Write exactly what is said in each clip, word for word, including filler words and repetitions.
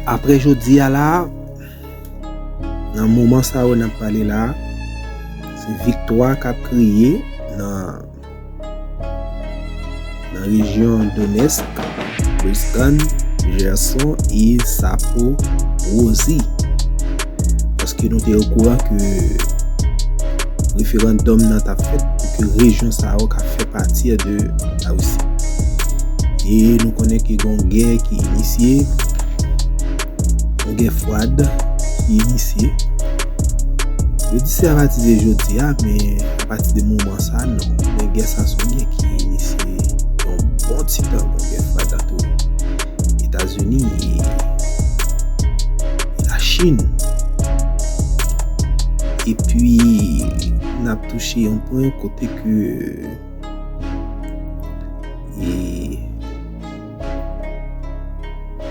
Apre jodi a la, nan moman sa yo n ap pale la, se viktwa k ap kriye nan, nan rejyon Donetsk, Lugansk, Gerson e Zaporozhye. Paske nou te okouran ke referandòm nan t ap fèt pou ke rejyon sa yo ka fè pati de Larisi. E nou konnen ke gen yon gè ki inisye, yon gè fwad ki inisye. Yo di se apati de jodi a, men apati de moman sa, non. Men gè sa se yon gè ki inisye yon bon ti tan, yon gè fwad ant Etazini e, e Lachin. Epi, n ap touche yon pwen kote ke, e,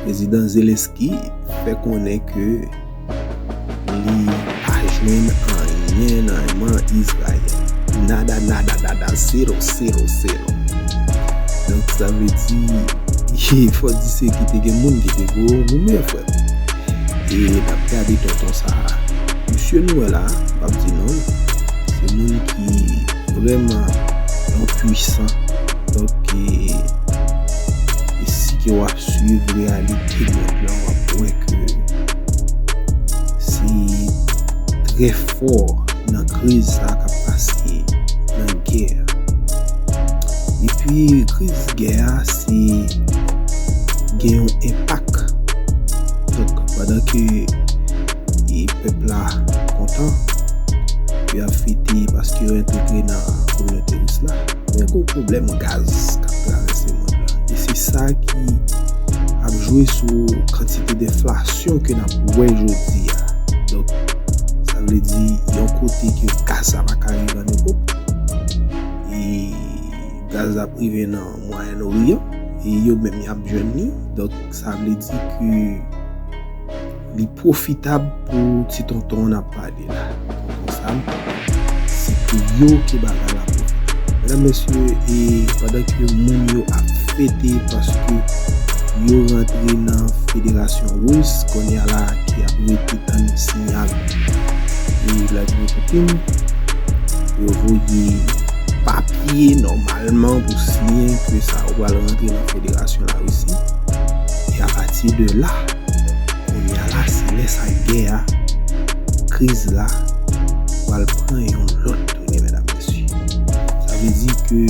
Prezidan Zelensky fè konnen ke li pa jwenn anyen nan men Izrayèl. Nada, nada, nada, zero, zero, zero. Donk, sa vle di, fò di se ki te gen moun ki te gwo goumen, frè. E n ap gade tonton sa a. Misye nou wè la, m p ap di non l. Se moun ki vrèman yon pwisan. Donk, e, e si ke w ap swiv reyalite mond lan, w ap wè ke se trè fò nan kriz sa k ap pase nan gè a. Epi kriz gè a, se gen yon enpak. Donk, pandan ke e pèp la kontan, yo ap fete paske yo entegre nan kominote ris la. Men gen yon pwoblèm gaz k ap travèse mond lan. E se sa ki ap jwe sou kantite deflasyon ke n ap wè jodi a. Donk, sa vle di yon kote ke gaz la pa ka rive an Ewòp, e gaz la ap rive nan Mwayen Oryan, e yo menm y ap jwenn li. Donk, sa vle di ke li pwofitab pou ti tonton n ap pale la. Tonton Sam, se pou yo ke bagay la pwofitab. Medam, mesye, e pandan ke moun yo ap fete paske yo rantre nan Federasyon Ris, kounye a la ki ap rete tann siyal e Vladimir Putin pou yo voye papye nòmalman pou siyen ke sa yo pral rantre nan Federasyon Larisi. E apati de la, kounye a la, se lè sa gè a, kriz la, pral pran yon lòt tounen, medam, mesye. Sa vle di ke